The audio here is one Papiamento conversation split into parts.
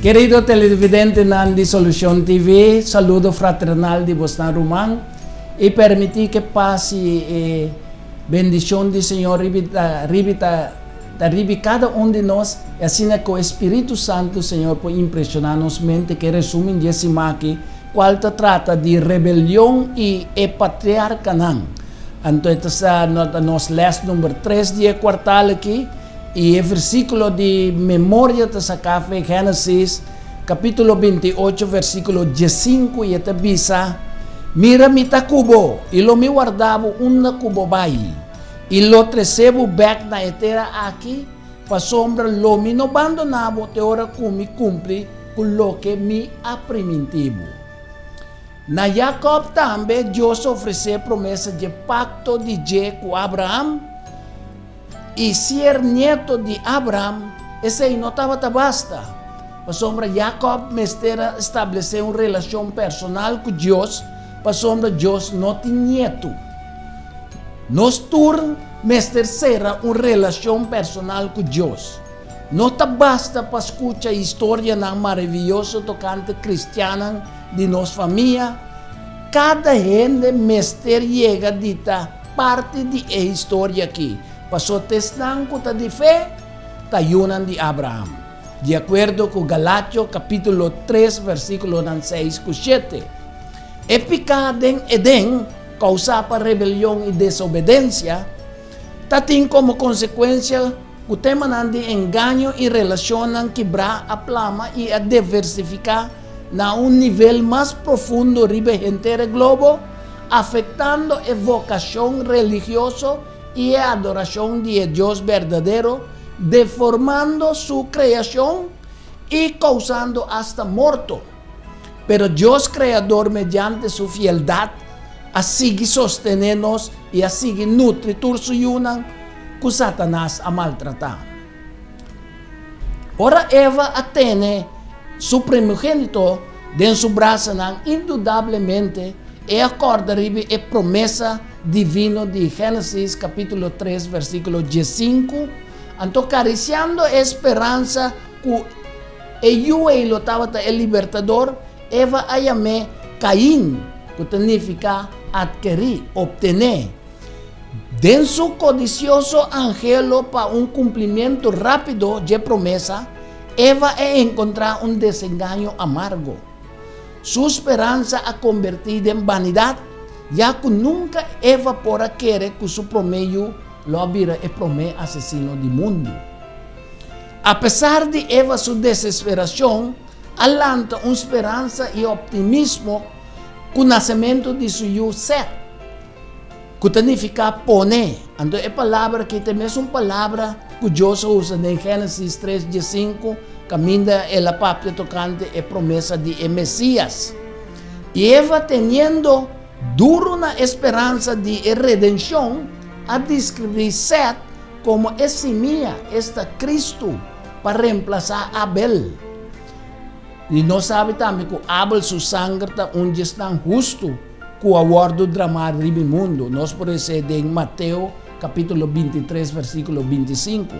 Kerido televidentenan di Solucion TV, saludo fraternal di bosnan ruman y permiti ke pas y e bendicion di Señor ribi ta ribi ta ta ribi cada un di nos y asina cu e Spiritu Santo Señor por impresiona nos mente ke resumen di e siman aki cual ta trata di rebelion y e patriarcanan. Anto e ta sa ta nos les number tres di e cuartal aki y e versiculo di memoria ta saca fe Genesis capitulo 28 versiculo 15 y e ta bisa, Mira mi ta cu bo y lo mi warda bo unda cu bo bay y lo trece bo bek na e tera aki, pasobra lo mi no bandona bo te ora cu mi cumpli cu loke mi a priminti bo. Na Jakòb tambe Dios a ofresé promesa dje pakto di dje ku Abraham, i sier nieto di Abraham, esei no tabata basta, pasobra Jakòb mester a establesé un relashon personal ku Dios, pasobra Dios no tin nietu. Nos tur mester sera un relashon personal ku Dios. No ta basta pa skucha historianan maravioso tokante kristiannan di nos famia, kada hende mester yega di ta parti di e historia akí, pasobra ta esnan ku ta di fe ta yunan di Abraham, di akuerdo ku Galatio kapítulo tres versíkulonan seis ku shete. E piká den Edén, kousá pa rebelion i desobedensia, ta tin komo konsekuensia ku temanan di engaño i relashonnan kibrá a plama i a diversifiká na un nivel mas profundo riba henter e globo, afektando e vokashon religioso i e adorashon di e Dios berdadero, deformando su kreashon i kousando asta morto. Pero Dios Kreador mediante su fieldat a sigui sostené nos i a sigui nutri tur su yunan ku Satanas a maltratá. Ora Eva a tene su primogénito den su brasanan, indudablemente e a kòrda riba e promesa divino di Génesis kapítulo tres versíkulo diesinku, anto karisiando e speransa ku e yu ei lo tabata e libertador, Eva a yam'é Kain, ku ta nifiká atkerí, optené. Den su kodisioso anhelo pa un kumplimentu rápido dje promesa, Eva a enkontrá un desengaño amargo. Su speransa a kombertí den banidat, ya ku nunka Eva por a kere ku su promé yu lo a bira e promé asesino di mundu. Apesar di Eva su desesperashon, a lanta un speransa i optimismo ku nasementu di su yu Sèt, ku ta nifiká pone. Anto e palabra akí ta e mesun palabra ku Dios a usa den Génesis tres diesinku, kaminda el a papia tokante e promesa di e Mesías. I Eva, teniendo duru na e speransa di e redenshon, a deskribí Sèt komo e simia, esta Kristu, pa remplasá Abel. I nos sabi tambe ku Abel su sanger ta un di esnan hustu ku a wòrdu dramá riba e mundu. Nos por esei den Mateo kapítulo 23 versíkulo 25.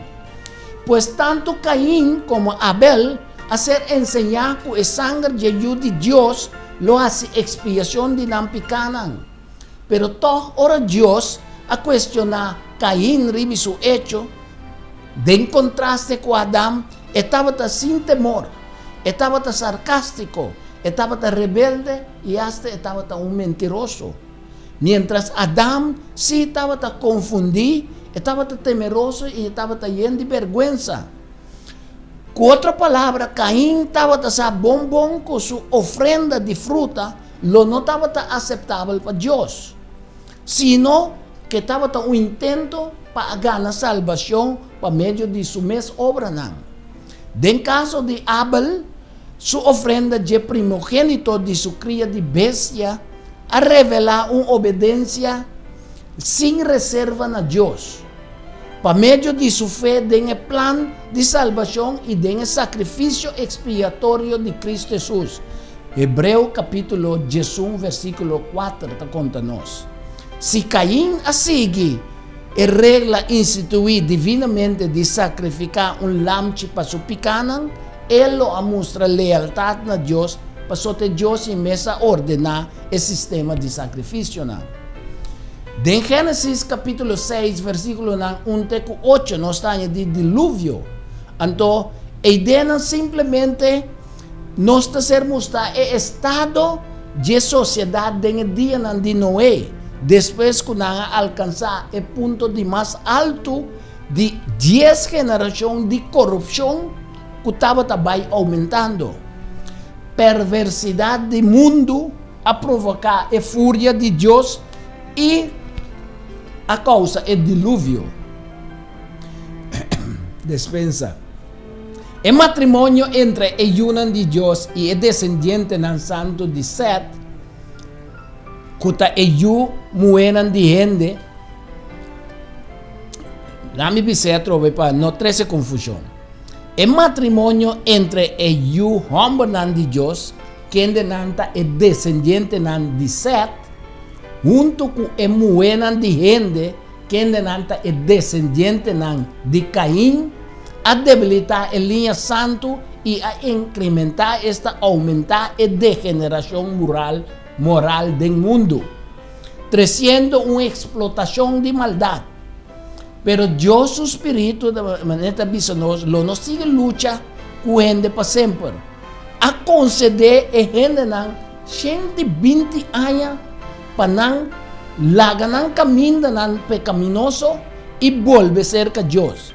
Pues tantu Kain komo Abel a ser enseñá ku e sanger dje Yu di Dios lo hasi ekspiashon di nan pikánan. Pero tòg ora Dios a kuestioná Kain riba su echo, Den kontraste ku Adam, e tabata sin temor, e tabata sarkástiko, e tabata rebelde i asta e tabata un mentiroso. Miéntras Adam sí tabata konfundí, e tabata temeroso i e tabata yen di bèrgwensa. Ku otro palabra, Kain tabata sa bon bon ku su ofrenda di fruta lo no tabata aseptabel pa Dios. Sino ku e tabata un intento pa a gana salbashon pa medio di su mes obranan. Den kaso di Abel, su ofrenda dje primogénito di su kria di bestia a revelá un obedensia sin reserva na Dios. Pa medio di su fe den e plan di salbashon i den e sakrifisio ekspiatorio di Kristu Hesus, Hebreo kapítulo 11 versíkulo 4 ta konta nos, Si Kain a sigui e regla instituí divinamente di sakrifiká un lamchi pa su pikánan, e lo a mustra lealtat na Dios, pasobra ta Dios i mes a ordená e sistema di sakrifisionan. Den Génesis kapítulo 6, versíkulonan 1 te ku 8, nos ta haña di diluvio. Anto, eidenan simplemente nos ta ser mustrá e estado dje sosiedat den e dianan di Noé, despues ku nan a alkansá e punto di mas altu di dies generashon di korupshon ku tabata bai oumentando. Perversidat di mundu a provoká e furia di Dios i a kousa e diluvio. Despensa. E matrimonio entre e yunan di Dios i e desendientenan santu di Sèt, ku ta e yu muhénan di hende, Lami bis'é atrobe pa no trese konfushon. E matrimonio entre e yu hòmbernan di Dios, kendenan ta e desendientenan di Sèt, huntu ku e muhénan di hende, kendenan ta e desendientenan di Kain, a debilitá e liña santu i a inkrementá, esta oumentá, e degenerashon moral moral den mundu, tresiendo un eksplotashon di maldat. Pero Dios su spiritu, manera ta bisa nos, lo no sigui lucha ku hende pa semper. A konsedé e hendenan 120 aña pa nan laga nan kamindanan pekaminoso i bolbe serka Dios.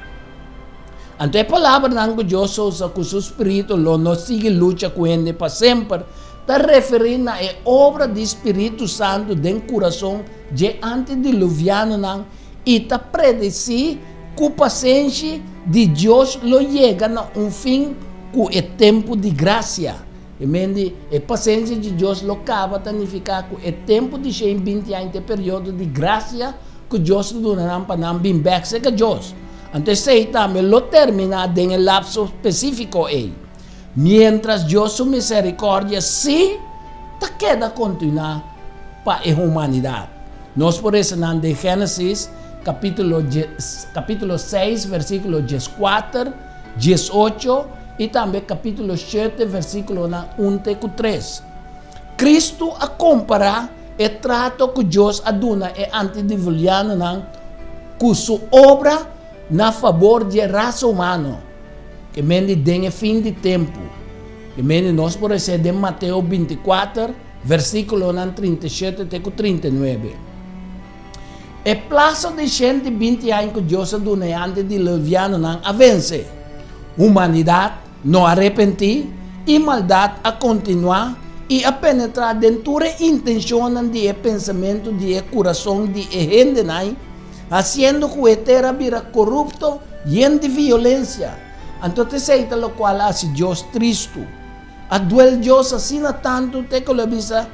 Anto e palabranan ku Dios a usa ku su spiritu lo no sigui lucha ku hende pa semper ta referí na e obra di spiritu santu den kurason dje antidiluvianonan i ta predesí ku pasenshi di Dios lo yega na un fin ku e tempu di grasia. E men di e pasenshi di Dios lo kaba ta nifiká ku e tempu di 120 aña ta e periodo di grasia ku Dios lo duna nan pa nan bin bèk serka Dios. Anto esei tambe lo terminá den e lapso spesífiko ei. Miéntras Dios su miserikòrdia sí ta keda kontinuá pa e humanidat. Nos por resa nan den Génesis kapítulo kapítulo 6 versíkulo 14, 18 i tambe kapítulo 7 versíkulonan 1 te ku 3. Kristu a kompará e trato ku Dios a duna e antidiluvianonan ku su obra na fabor di e rasa humano. Ke mende den e fin di tempu. Ke mende nos por hesé den Mateo 24, versíkulonan 37 te ku 39. E plaso di 120 aña ku Dios a duna e antidiluvianonan a vense. Humanidat no a repentí i maldat a kontinuá i a penetrá den tur e intenshonnan di e pensamentu di e kurason di e hendenan, hasiendo ku e tera a bira korupto, yen di violensia. Anto t'esei ta lokual a hasi Dios tristu. A duel Dios asina tantu te ku el a bisa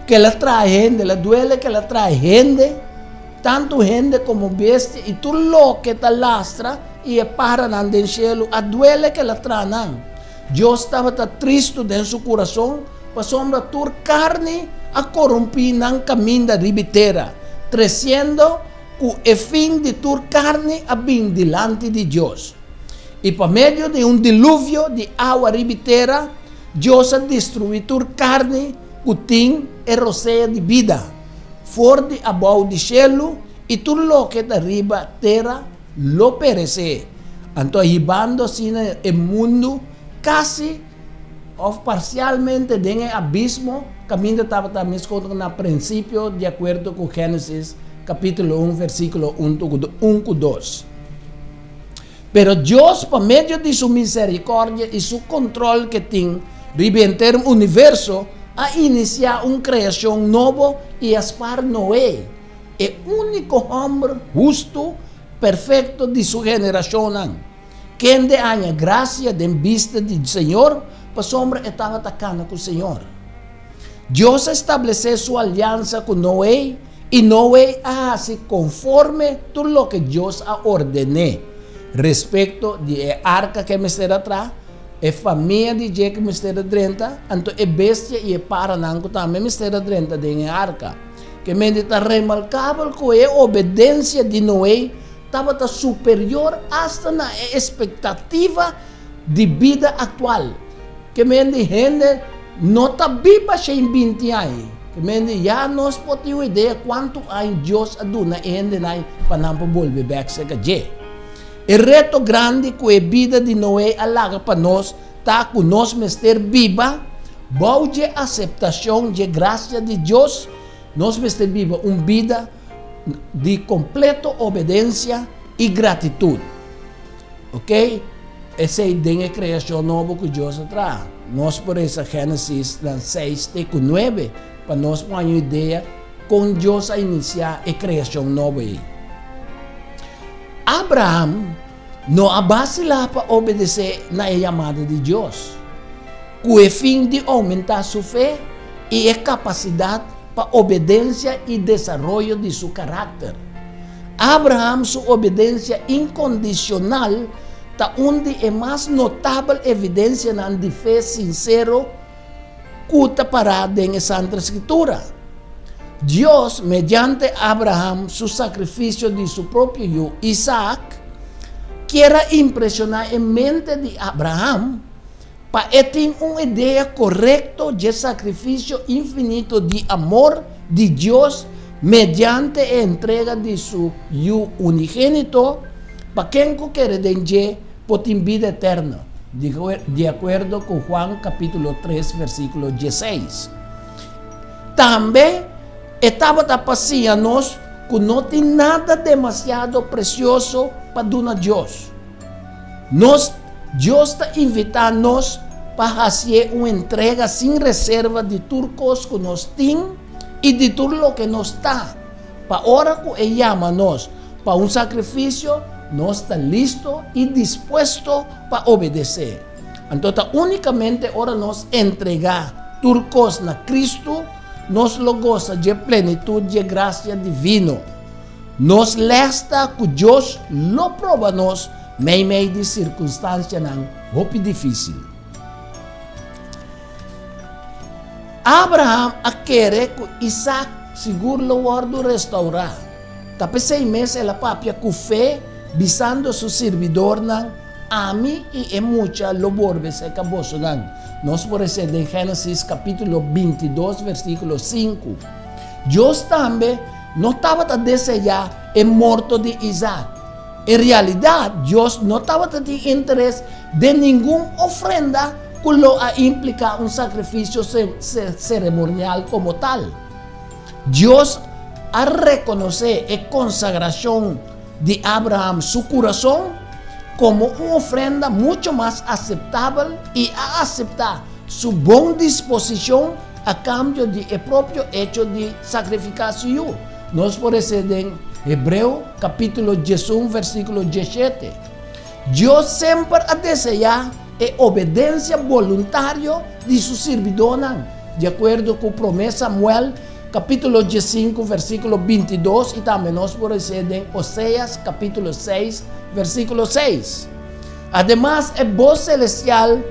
ku el a traha hende, el a duele ku el a traha hende, tantu hende komo bestia i tur loke ta lastra i e paranan den shelu, a duele ku el a traha nan. Dios tabata tristu den su kurason pasobra tur karni a korumpí nan kaminda riba e tera, tresiendo ku e fin di tur karni a bin dilanti di Dios. I pa medio di un diluvio di awa riba e tera, Dios a destruí tur karni ku tin e rosea di bida, for di abou di shelu, i tur loke ta riba tera lo peresé. Anto hibando asina e mundu kasi òf parsialmente den e abismo kaminda tabata meskos na prinsipio di akuerdo ku Génesis kapítulo 1 versíkulo 1 ku 2. Pero Dios, pa medio di su misericordia i su control ke tin riba henter universo, a inicia un creacion nobo i a spar Noé, e unico homber hustu perfecto di su generacionnan, kende a haña gracia den bista di Señor pasobra e tabata cana cu Señor. Dios a establece su aliansa cu Noé I Noe a hasi konforme tur loke Dios a orden'é respekto di e arka ku e mester a traha, e famia di dje ku mester a drenta, anto e bestia i e paranan ku tambe mester a drenta den e arka. Ke mende ta remarkabel ku e obedensia di Noe tabata superior asta na e espektativa. di bida aktual. Ke men di hende no ta biba 120 aña. Ke men di ya nos por tin un idea kuantu aña Dios a duna e hendenan pa nan por bolbe bèk serka dje. E reto grandi ku e bida di Noe a laga pa nos ta ku nos mester biba bou dje aseptashon dje grasia di Dios. Nos mester biba un bida di kompleto obedensia i gratitut. Ok, esei den e kreashon nobo ku Dios a traha. Nos por resa Génesis nan seis te ku nuebe pa nos por haña un idea kon Dios a inisiá e kreashon nobo ei. Abraham no a basilá pa obedesé na e yamada di Dios, ku e fin di oumentá su fe i e kapasidat pa obedensia i desaroyo di su karakter. Abraham su obedensia inkondishonal ta un di e mas notabel evidensianan di fe sinsero ku ta pará den e Santa Skritura. Dios, mediante Abraham su sakrifisio di su propio yu Isaak, kier a impreshoná e mente di Abraham pa e tin un idea korekto dje sakrifisio infinito di amor di Dios mediante e entrega di su Yu unigénito, pa ken ku kere den dje por tin bida eterno, di akuerdo ku Juan kapítulo tres versíkulo dieseis. Tambe e tabata pa siña nos ku no tin nada demasiado presioso pa duna Dios. Nos Dios ta invitá nos pa hasié un entrega sin reserva di tur kos ku nos tin i di tur loke nos ta, pa ora ku e yama nos pa un sakrifisio, nos ta listo i dispuesto pa obedesé. Anto ta únikamente ora nos entregá tur kos na Kristu, nos lo gosa dje plenitut dje grasia divino. Nos lès ta ku Dios lo proba nos meimei di sirkunstansianan hopi difísil. Abraham a kere ku Isak sigur lo wòrdu restourá. Ta p'esei mes el a papia ku fe, bisando su sirbidornan, Ami i e mucha lo borbe serka bosonan. Nos por esei den Génesis kapítulo 22 versíkulo 5. Dios tambe no tabata deseá e morto di Isaac. En realidat, Dios no tabata tin interes den ningun ofrenda ku lo a impliká un sakrifisio seremonial komo tal. Dios a rekonosé e konsagrashon di Abraham su kurason komo un ofrenda muchu mas aseptabel i a aseptá su bon disposishon a kambio di e propio echo di sakrifiká su yu. Nos por lesa den Hebreo kapítulo 11 versíkulo 17. Dios semper a deseá e obedensia boluntario di su sirbidónan, di akuerdo ku Promé Samuel kapítulo 15 versíkulo 22 i tambe nos por lesa den Oseas kapítulo 6 versíkulo 6. Ademas, e bos selestial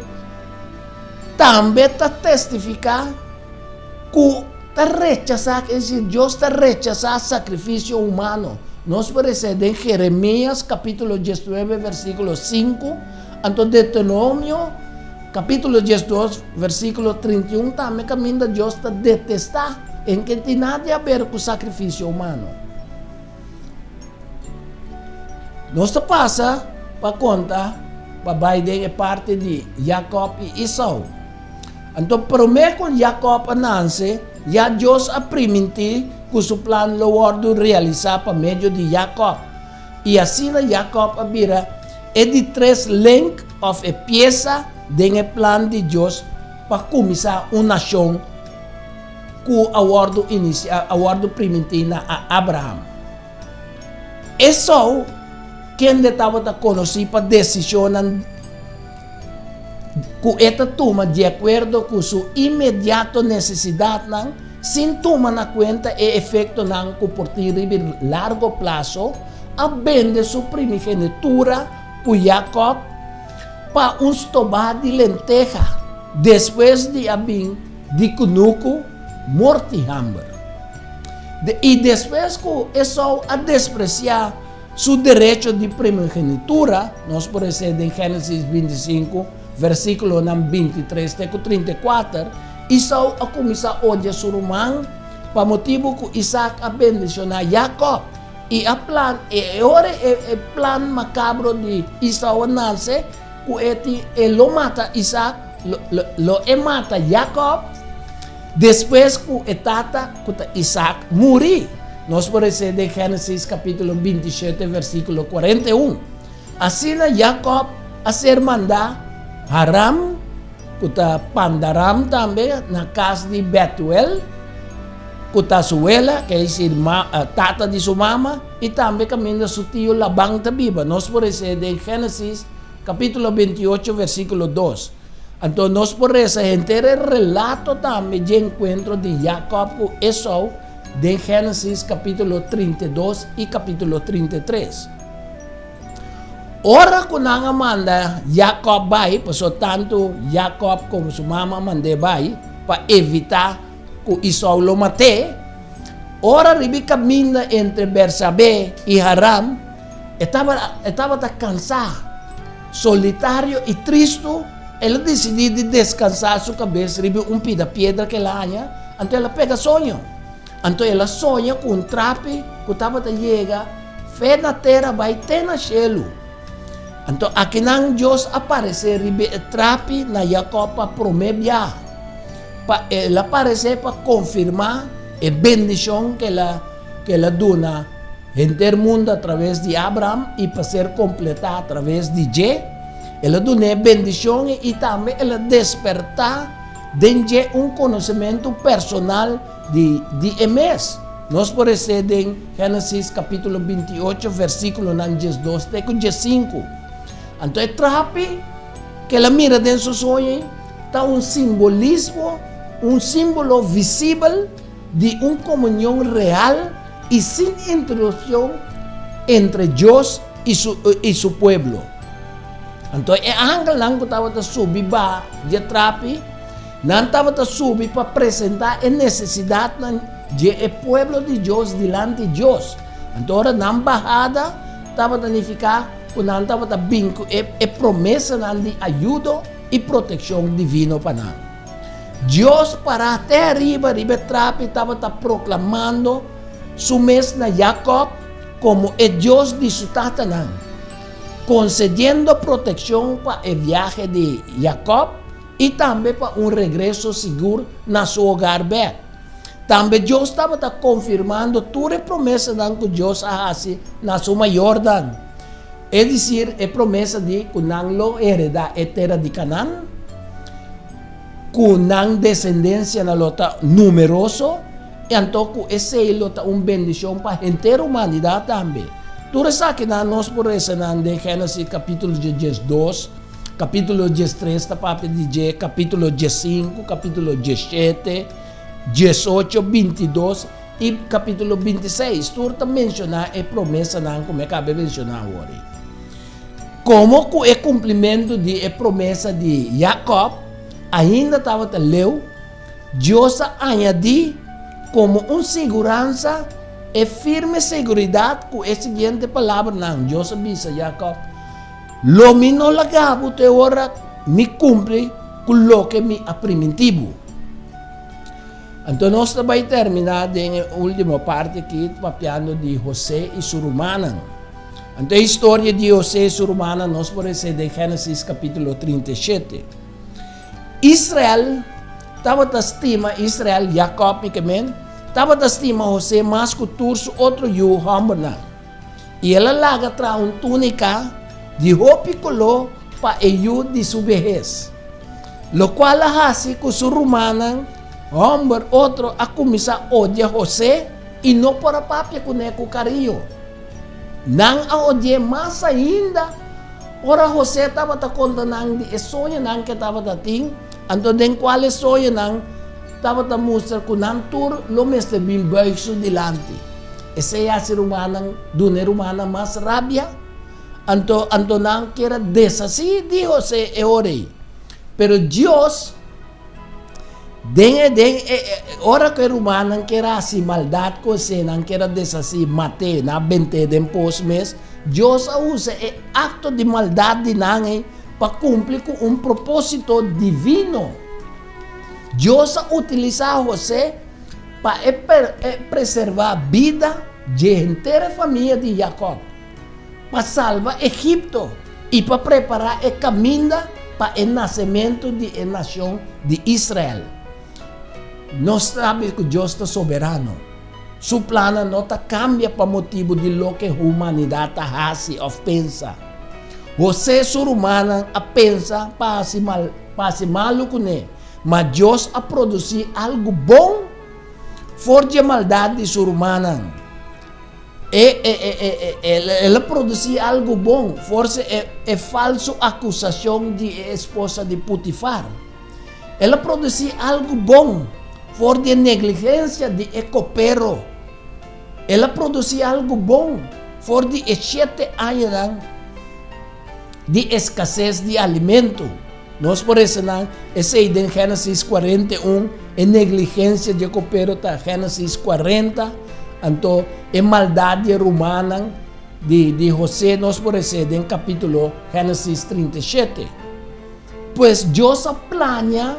Tambe ta testifiká ku ta rechasá, es desir, Dios ta rechasá sakrifisio humano. Nos por lesa den Jeremías kapítulo 19 versíkulo 5, anto Deuteronomio kapítulo 12 versíkulo 31 tambe kaminda Dios ta detestá en ke tin nada di haber ku sakrifisio humano. Nos ta pasa pa konta pa bai den e parti di Jakòb i Esau. Anto promé ku Jakòb a nanse, ya Dios a primintí ku su plan lo wòrdu realisá pa medio di Jakòb. I asina Jakòb a bira e di tres link òf e piesa den e plan di Dios pa kuminsá un nashon ku a wòrdu inisiá, a wòrdu primintí na Abraham. Esau, kende tabata konosí pa desishonnan ku e ta tuma di akuerdo ku su inmediato nesesidatnan, sin tuma na kuenta e efektonan ku por tin riba largo plaso, a bende su primigenitura ku Jakòb pa un stobá di lenteha, despues di a bin di kunuku, morti hamber. I despues ku Esou a despresiá su derecho di primogenitura, nos por lesa den Génesis 25, versíkulonan 23 te ku 34, Esau a kuminsá odia su ruman pa motibu ku Isaac a bendishoná Jakòb. I a plan, e ora e plan makabro di Esau a nase, ku e tin e lo mata Isaac, lo, lo, lo e mata Jakòb, despues ku e tata, ku ta Isaac, muri. Nos por lesa den Génesis kapítulo 27 versíkulo 41. Asina Jakòb a ser mandá Haram, ku ta Pandaram tambe, na kas di Betuel, ku ta su wela, ke esir tata di su mama, i tambe kaminda su tio Laban ta biba. Nos por lesa den Génesis kapítulo 28 versíkulo 2. Anto nos por resa henter e relato tambe dje enkuentro di Jakòb ku Esou den Génesis kapítulo 32 i kapítulo 33. Ora ku nan a manda Jakòb bai, pasobra tantu Jakòb komo su mama a mand'é bai pa evitá ku Esou lo mat'é, ora riba e kaminda entre Bersabé i Haran, e tabata e tabata kansá, solitario i tristu, el a disidí di deskansá su kabes riba un pida piedra ku el a haña, anto el a pega soño. Anto el a soña ku un trapi ku tabata yega fe na tera bai te na shelu. Anto akinan Dios a paresé riba e trapi na Jakòb pa promé biaha. Pa el a paresé pa konfirmá e bendishon ku el a ku el a duna henter mundu atraves di Abraham i pa ser kompletá atraves di dje. El a dun'é bendishon i tambe el a despertá den dje un konosementu personal di di e mes. Nos por esé den Génesis kapítulo 28 versíkulonan 12 te ku 15. Anto e trapi ku el a mira den su soño ei ta un simbolismo, un símbolo visibel di un komunion real i sin interupshon entre Dios i su i su pueblo. Anto e angelnan ku tabata subi baha dje trapi, nan tabata subi pa presentá e nesesidatnan dje e pueblo di Dios dilanti Dios. Anto ora nan bahada tabata nifiká ku nan tabata bin ku e e promesanan di ayudo i protekshon divino pa nan. Dios pará te ariba riba e trapi tabata proklamando su mes na Jakòb komo e Dios di su tatanan, konsediendo protekshon pa e viahe di Jakòb i tambe pa un regreso sigur na su hogar bèk. Tambe Dios tabata konfirmando tur e promesanan ku Dios a hasi na su mayornan, es desir, e promesa di ku nan lo heredá e tera di Kanan, ku nan desendensianan lo ta numeroso i anto ku esei lo ta un bendishon pa henter humanidat tambe. Tur esakinan nos por resa nan den Génesis kapítulo 12, kapítulo 13 ta papia di dje, kapítulo 15, kapítulo 17, 18, 22 i kapítulo 26. Tur ta menshoná e promesanan ku mi a kaba di menshoná awor ei. Komo ku e kumplimentu di e promesa di Jakòb ainda tabata leu, Dios a añadí komo un siguransa e firme seguridat ku e siguiente palabranan, Dios a bisa Jakòb, Lo mi no laga bo te ora mi kumpli ku loke mi a primintí bo. Anto nos ta bai terminá den e último parti akí papiando di José i su rumannan. Anto e historia di José i su rumannan nos por lesa den Génesis kapítulo 37. Israel tabata stima Israel, Jakòb mi ke men, tabata stima José mas ku tur su otro yu hòmbernan. I el a laga traha un túnika di hopi koló pa e yu di su behes, lokual a hasi ku su rumannan hòmber otro a kuminsá odia José i no por a papia kuné ku kariño. Nan a odi'é mas ainda ora José tabata konta nan di e soñonan ku e tabata tin, anto den kual e soñonan tabata mustra ku nan tur lo mester bin buig su dilanti. Esei hasi rumannan duna e rumannan mas rabia, anto anto nan kier a deshasí di José e ora ei. Pero Dios, den e den e ora ku e rumannan kier a hasi maldat ku José, nan kier a deshasí, mat'é, nan a bent'é den pos mes. Dios a usa e akto di maldat di nan ei pa kumpli ku un propósito divino. Dios a utilisá José pa e preservá bida dje henter e famia di Jakòb, pa salba Egipto i pa prepará e kaminda pa e nasementu di e nashon di Israel. Nos sabi ku Dios ta soberano. Su plannan no ta kambia pa motibu di loke humanidat ta hasi òf pensa. José su rumannan a pensa pa hasi mal pa hasi malu kuné, ma Dios a produsí algu bon for dje maldat di su rumannan. E, e, e, e, e, el, el a produsí algu bon for e, e falsu akusashon di e esposa di Putifar. El a produsí algu bon for di e negligensia di e kopero. El a produsí algu bon for di e shete añanan di eskases di alimento. Nos por resoná esei den Génesis 41, e negligensia di e kopero ta Génesis 40, anto e maldat di e rumannan di, di José nos por resé den kapítulo Génesis 37. Pues Dios a plania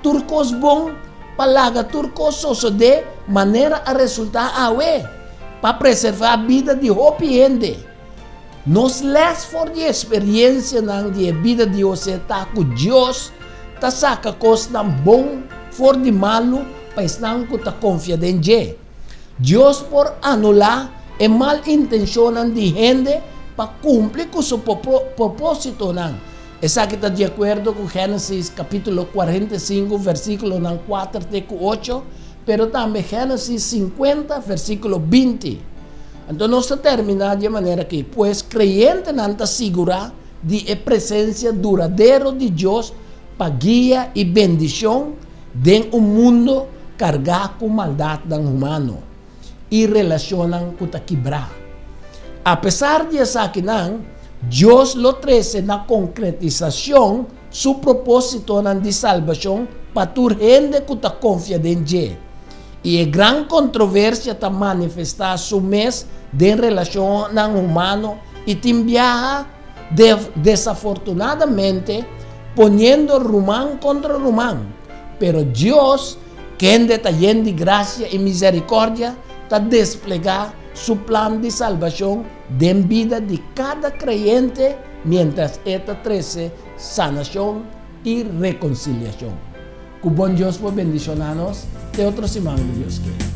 tur kos bon pa laga tur kos sosodé manera a resultá awe, pa preservá bida di hopi hende. Nos lès for di eksperiensianan di e bida di José ta ku Dios ta saka kosnan bon for di malu pa esnan ku ta konfia den dje. Dios por anulá e mal intenshonnan di hende pa kumpli ku su propósitonan. Esaki ta di akuerdo ku Génesis kapítulo 45 versíkulonan 4 te ku 8, pero tambe Génesis 50 versíkulo 20. Anto nos ta terminá di e manera akí, Pues kreyentenan ta sigurá di e presensia duradero di Dios pa guia i bendishon Den un mundo kargá ku maldatnan humano i relashonnan ku ta kibrá. Apesar di esakinan, Dios lo trese na konkretisashon su propósitonan di salbashon pa tur hende ku ta konfia den dje. I e gran kontroversia ta manifestá su mes den relashonnan humano i tin biaha Desafortunadamente, poniendo ruman kontra ruman. Pero Dios, kende ta yen di grasia i miserikòrdia, ta desplegá su plan di salbashon den bida di kada kreyente miéntras e ta trese sanashon i rekonsiliashon. Ku bon Dios por bendishoná nos te otro siman ku Dios ke.